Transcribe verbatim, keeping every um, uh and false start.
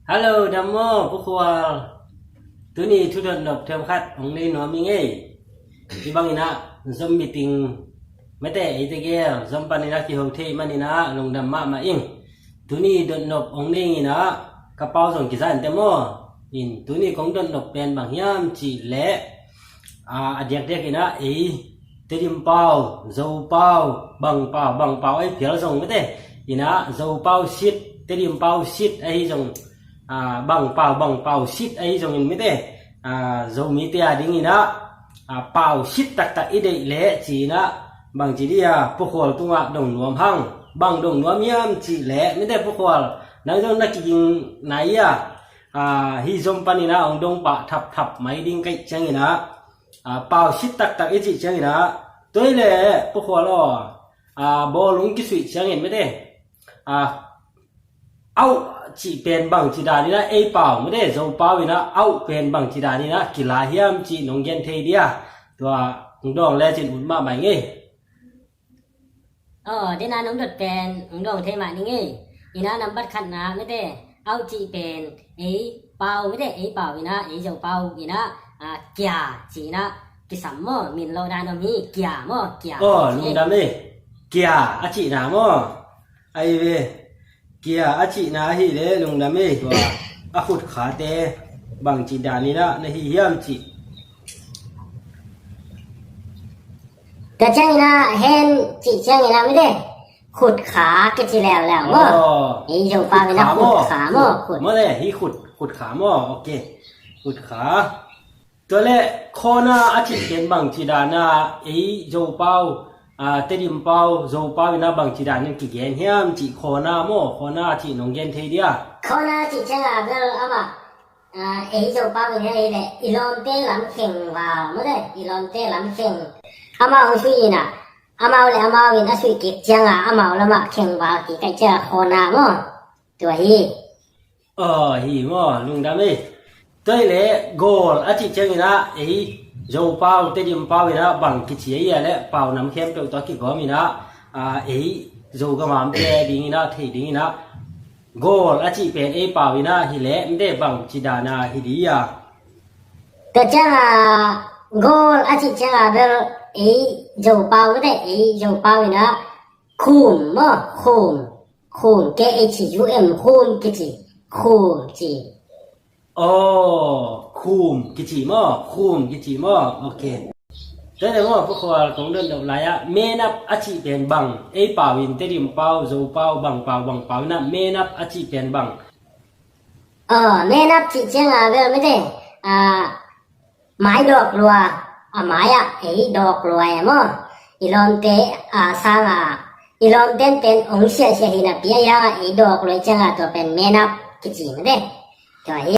Hello, dam maw, Pu Khual. Tuni thu dotnop themkhat hong nei nuam ing ei. Hih bangin ah Zoom meeting mete, eite gel Zoom panin ah kiho thei manin ah lungdam mahmah ing. Tuni dotnop hong nei ing in ah, ka pau zong kiza in teh maw. In tuni kong dotnop pen bang hiam cih leh, a, a diakdiak in ah ei Tedim pau, Zo pau, bang pau, bang pau ahi phial zong mete, in ah Zo pau sit, Tedim pau sit ahi zong, a, bang pau, bang pau sit ahi zongin mete, a, Zomite a dingin ah, a, pau sit taktak i deih leh ci-in ah, bangci dih a, Pu Khual tungah dong nuam hang. Bang dong nuam hiam cih leh mete, Pu Khual, nang zong na kiging nai a, a, hih Zoom panin ah hong dong pah thapthap mai ding ka hih ciangin ah, a, pau sit taktak i cih ciangin ah, tua hi leh Pu Khual aw, a, bawlung kisuih ciangin mete, a, auh cih pen bangci danin ah ei pau mete, Zo pau in ah auh pen bangci danin ah kila hiam cih nong gen thei dia? Tua hong dawng lecin ut mahmah ing ei. Aw, dena nong dot pen hong dawng thei mah ning ei. In ah nambat khatna mete, auh cih pen ei pau mete, ei pau in ah, ei Zo pau in ah, a, kia ci-in ah kisam maw, min lawh dan om hi, kia maw, kia. Aw, lungdam ei. Kia a cihna maw? Ai ve. Kia a cihna ahi leh lungdam ei. Tua a khutkhate bangci danin ah na hi hiam cih. Tua ciangin ah hen cih ciangin ah mete, khutkha kici leuleu maw. Aw. Ei Zo pau in ah khutkha maw, khut. Maw le, hih khut, khutkha maw. Ok. Khutkha. Tua leh khawna a cih pen bangci danin ah ei Zo pau, a, Tedim pau, Zo pau in ah bangci danin kigen hiam cih, khawna maw, khawna a cih nong gen thei dia? Khawna a cih ciangin ah bel amah, a, ei Zo pau in ah ei leh i lawmte lam khengval mete, i lawmte lam kheng. Amau hong suih in ah, amau leh amau in a suih kik ciangin ah amau lamah khengval kik ka hih ciangin ah khawna maw. Tua hi. Aw, hi maw, lungdam ei. Tua hi leh gawl a cih ciangin ah ei Zo pau, Tedim pau in ah bang kici ahi a leh, pau nam khempeuh tawh kigawm in ah, a, ei Zogam a omte dingin ah thei dingin ah, gawl a cih pen ei pau in ah hi leh mete, bangci danin ah hi dia? Tua ciangin ah gawl a cih ciangin ah bel ei Zo pau mete, ei Zo pau in ah khum maw, khum. Khum, K H U M, khum kici. Khum ci. Aw, khum kici maw, khum kici maw. Ok. Tua leh maw, Pu Khual, kong dotnop lai ah, menap a cih pen bang, ei pau in, Tedim pau, Zo pau, bang pau, bang pau in ah menap a cih pen bang? Aw, menap cih ciangin ah bel mete, a, mai dawk lua, a mai ah ei dawk lua e maw. I lawmte, a, sangin, i lawmte in pen hong siahsiah hi napi a, i hangin ei dawk lua ciangin tua pen menap kici mete. Tua hi.